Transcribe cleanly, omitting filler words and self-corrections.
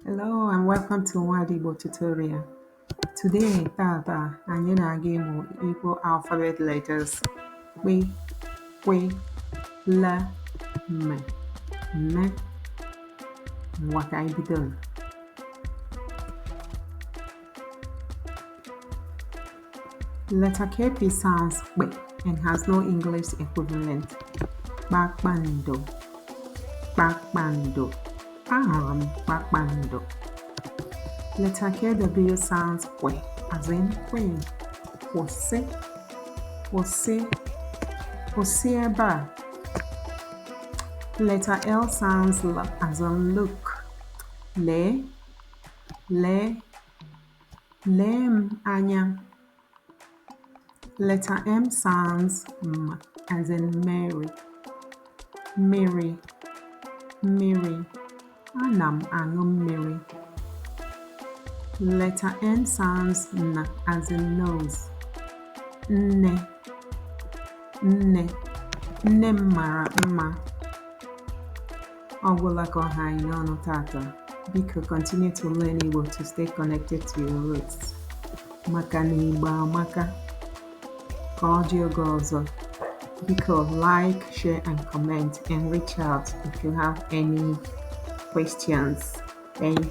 Hello and welcome to Nwada Igbo tutorial. Today, tata, anyị na-aga ịmụ Igbo alphabet letters Kp, Kw, L, M, N. Ngwa, ka anyị bido. Letter KP sounds Kp and has no English equivalent. Kpakpando, kpakpando. Ahụrụ m kpakpando. Letter KW sounds kwe, as in queen. Kwụsị, kwụsị, kwụsị ebe a. Letter L sounds L, as in look. Lee, lee, lee m anya. Letter M sounds M, as in Mary. Mmiri, mmiri. Ana m aṅụ mmiri. Letter N sounds N, as in nose. Nne, nne, nne m mara mma. Ọ gwụla ka ọ ha anyị n'ọnụ tata. Biko, continue to learn Igbo to stay connected to your roots. Maka na Igbo amaka. Ka ọ dị oge ọzọ. Biko, like, share and comment and reach out if you have any questions. Thank